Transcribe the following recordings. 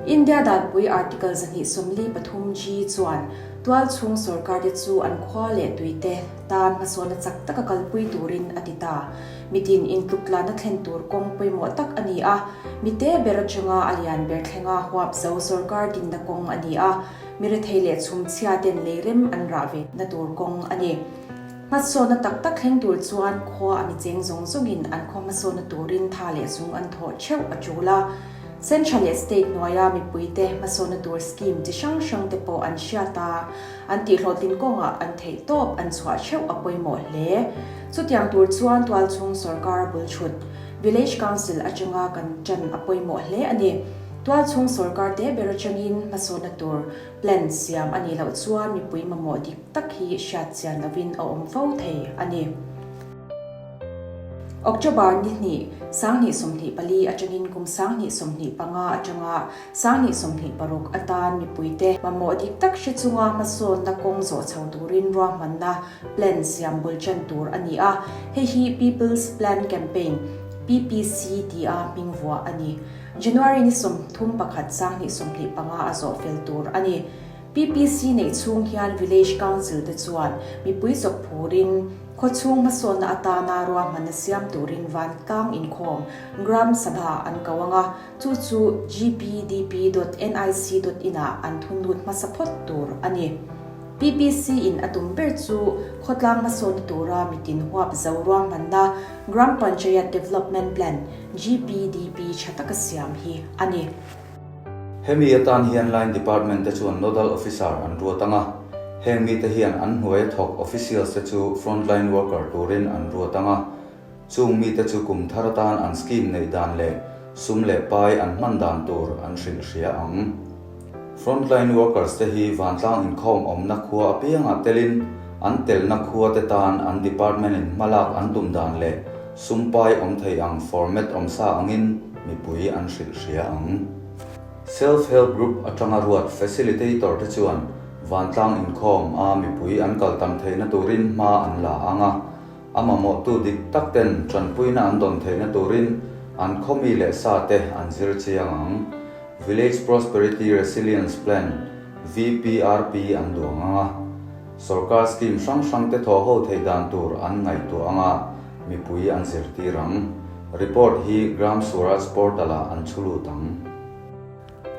India Danpui Article 243 G chuan tualchhung sorkar te chu an khua leh tui te tan hmasawnna chak taka kalpui turin a ti ta. Mitin intluktlana thlen tur kawng pawimawh tak a ni a, mite ber atanga a lian ber thlenga huap zo sorkar dinna kawng a ni a, mi rethei leh chhumchhia ten leirem an rah ve na tur kawng a ni. Hmasawnna tak tak thleng tur chuan khua a mi cheng zawng zawngin an khaw hmasawnna turin tha leh zung an thawh theuh a tul a. Central leh State hnuaia mipuite hmasawnna tur scheme chi hrang hrang te pawh an hriat a, an tihhlawhtlin kawngah an theih tawp an chhuah theuh a pawimawh hle. Chutiang tur chuan tualchhung sorkar bul chhut, Village Council atanga kan tan a pawimawh hle a ni. Tualchhung sorkar te ber atangin hmasawnna tur plan siam a nih loh chuan mipui mamawh dik tak hi hriat chian lovin a awm fo thei a ni. October ni hnih, 2024 atangin kum 2025 atanga 2026 atan mipuite mamawh dik tak hre chunga hmasawnna kawng zawh chho turin ruahmanna plan siam bul tan tur a ni a, hei hi People's Plan Campaign, PPC, tia hming vuah a ni. January ni 31, 2025 a zawh fel tur a ni. PPC neih chhung hian Village Council te chuan mipui chawp phurin khawchhung hmasawnna atana ruahmanna siam turin vantlang inkhawm Gram Sabha an ko ang a, chu chu gpdp dot nic dot in ah an thunlut hmasa phawt tur a ni. PPC in a tum ber chu khawtlang hmasawnna tura mitin huap zo ruahmanna Gram Panchayat Development Plan, GPDP, tha taka siam hi a ni. Hemi atan hian Line Department te chuan Nodal Officer an ruat ang a, heng mite hian an hnuaia thawk officials te chu frontline worker turin an ruat ang a, chung mite chu kum thar atan an scheme neih dan leh sum leh pai an hman dan tur an hrilh hria ang. Frontline workers te hi vantlang inkhawm awmna khua apiangah telin an telna khua te tan an department in hmalak an tum dan leh sum pai awm thei ang format awmsa angin mipui an hrilh hria ang. Self Help Group atanga ruat facilitator te chuan vantlang inkhawm a mipui an kal tam theihna turin hma an la ang a, a mamawhtu dik tak ten tanpuina an dawn theihna turin an khawmi leh sa te an zir chiang ang. Village Prosperity Resilience Plan, VPRP, an duang ang a, sorkar scheme hrang hrang te thawh ho theih dan tur an ngaihtuah ang a, mipui an zirtir ang. Report hi Gram Swaraj portal ah an chhu lut ang.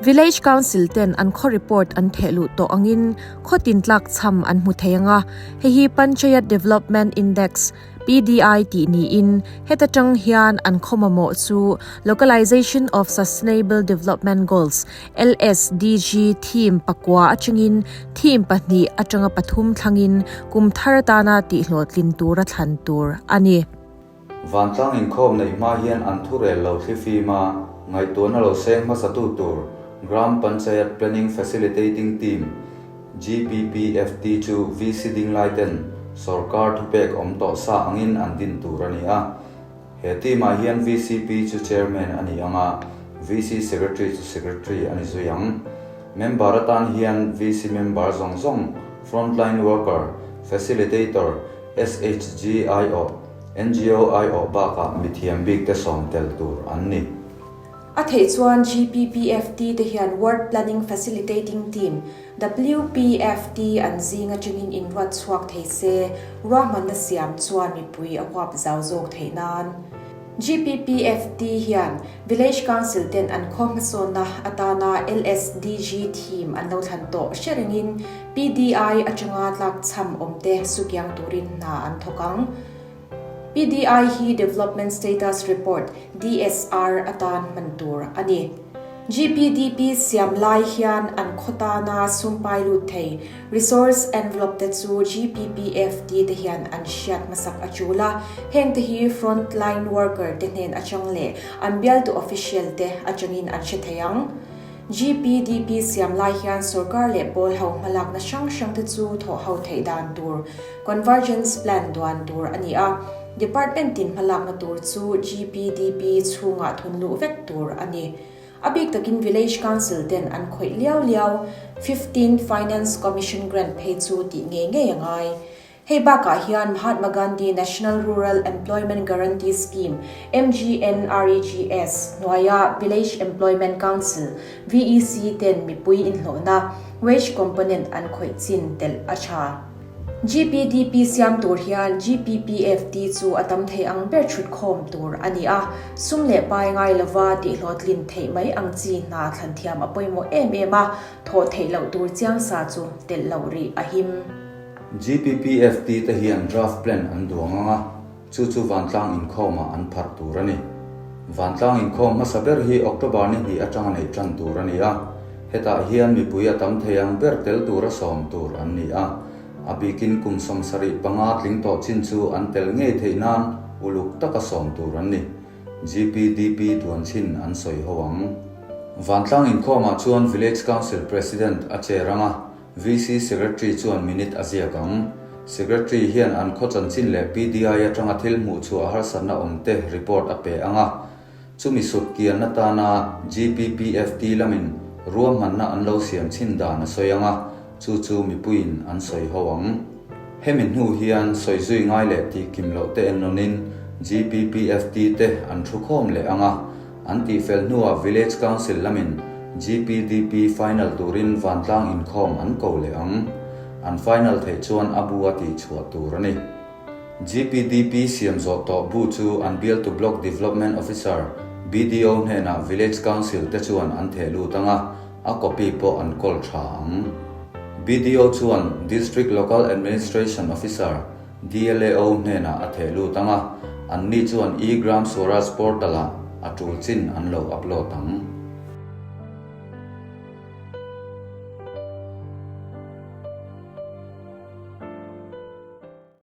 Village Council ten an khaw report an theh luh tawh angin khaw tin tlak chham an hmu thei ang a, hei hi Panchayat Development Index, PDI, tih niin heta tang hian an khaw mamawh chu Localization of Sustainable Development Goals, LSDG, theme pakua atangin theme pahnih atanga pathum thlangin kum thar atana tihhlawhtlin tura thlan tur a ni. Vantlang inkhawm neih hma hian an thurel lo thlifim a, ngaihtuahna lo seng hmasatu tur Gram Panchayat Planning Facilitating Team, GPPFT, chu VC dinglai ten sorkar thupek awm tawh sa angin an din tur a ni a. He team ah hian VCP chu Chairman a ni ang a, VC Secretary chu Secretary a ni zui ang. Member atan hian VC member zawng zawng, Frontline Worker, Facilitator, SHG aiawh, NGO aiawh bakah mithiam bik te sawm tel tur an ni. A theih chuan GPPFT te hian Ward Planning Facilitating Team, WPFT, an zing atangin inruat chhuak thei se, ruahmanna siam chuan mipui a huap zau zawk theih nan. GPPFT hian Village Council ten an khaw hmasawnna atana LSDG theme an lo thlan tawh hre rengin PDI atanga tlakchham awmte sukiang turin hna an thawk ang. PDI hi Development Status Report, DSR, atan hman tur a ni. GPDP siam lai hian an khaw tana sumpai lut thei Resource Envelope te chu GPPFT te hian an hriat hmasak a tul a, heng te hi Front Line Worker te hnen atang leh an bialtu official te atangin an hre thei ang. GPDP siam lai hian sorkar leh pawl ho hmalakna hrang hrang te chu thawh ho theih dan tur Convergence Plan duan tur a ni a, Department tin hmalakna tur chu GPDP chhungah thun luh vek tur a ni. A bik takin Village Council ten an khawih liau liau Fifteenth Finance Commission Grant phei chu tih ngei ngei a ngai. Hei bakah hian Mahatma Gandhi National Rural Employment Guarantee Scheme, MGNREGS, hnuaia Village Employment Council, VEC, ten mipui inhlawhna, wage component, an khawih chin telh a tha. GPDP siam tur hian GPPFT chu a tam thei ang ber chhut khawm tur a ni a, sum leh pai ngai lova tihhlawhtlin theih mai ang chi hna thlan thiam a pawimawh em em a, thawh theih loh tur chiang sa chu telh loh rih a him. GPPFT te hian draft plan an duang ang a, chu chu vantlang inkhawmah an pharh tur a ni. Vantlang inkhawm hmasa ber hi October ni hnih atanga neih tan tur a ni a, hetah hian mipui a tam thei ang ber tel tura sawm tur an ni a. A bikin kum 75 tling tawh chin chu an tel ngei theih nan uluk taka sawm tur an ni. GPDP duan chin an sawi ho ang. Vantlang inkhawmah chuan Village Council President a chair ang a, VC Secretary chuan minute a ziak ang. Secretary hian an khaw chanchin leh PDI atanga thil hmuh chhuah harsatna awm te report a pe ang a. Chumi sut kian atana GPPFT lamin ruahmanna an lo siam chhin dan a sawi ang a, chu chu mipuiin an sawi ho ang. Hemi hnu hian sawi zui ngai leh tih kim loh te ennawnin GPPFT te an thu khawm leh ang a. An tihfel hnuah Village Council lamin GPDP final turin vantlang inkhawm an ko leh ang. An final theih chuan a bu a tihchhuah tur a ni. GPDP siam zawh tawh bu chu an bialtu Block Development Officer, BDO, hnenah Village Council te chuan an theh lut ang a, a copy pawh an kawl tha ang. BDO chuan District Local Administration Officer, DLAO hnenah a theh lut ang a, anni chuan e-Gram Swaraj portal-ah a tul chin an lo upload ang.